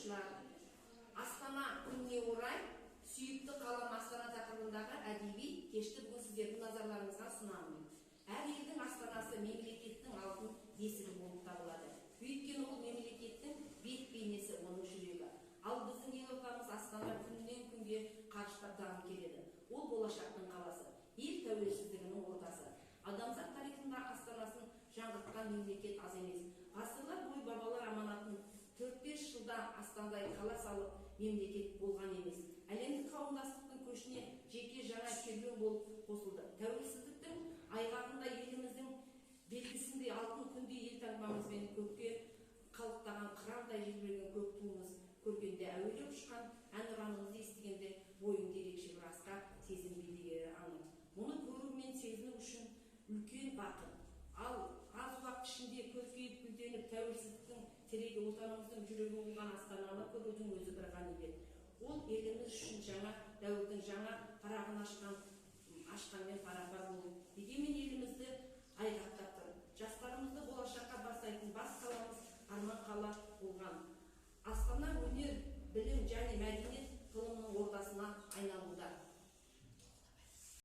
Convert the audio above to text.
Оқушылар, Астана күніне орай «Сүйікті қалам Астана» тақырыбындағы әдеби кешті бүгін сіздердің назарларыңызға ұсынамын. Әр елдің астанасы мемлекеттің алтын бесігі болып табылады. Өйткені ол мемлекеттің бет бейнесі, оның жүрегі. Ал біздің елордамыз Астана күннен күнге қарыштап дамып келеді. Ол болашақтың қаласы, ел тәуелсіздігінің ордасы. Адамзат тарихында астанасын жаңғыртқан мемлекет аз емес. Ғасырлар бойы бабалар аманатын 4-5 жылда астанадай қала салып, мемлекет болған емес. Әлемдік қауымдастықтың көшіне жеке жаңа керуен болып қосылды. Тәуелсіздіктің айғағында, еліміздің белгісіндей алтын күндей елтаңбамызбен көкке қалықтаған қырандай желбіреген көк туымыз көргенде, әуелеп ұшқан әнұранымызды естігенде бойыңды ерекше бір асқақ сезім билегені анық. Мұны көру мен сезіну үшін үлкен бақыт. Ал аз уақыт ішінде көркейіп, гүлденіп, тәуелсіздіктің тірегі, отанымыздың жүрегі болған астананы көрудің өзі бір ғанибет. Ол еліміз үшін жаңа дәуірдің жаңа парағын ашқанмен пара-пар болып, егемен елімізді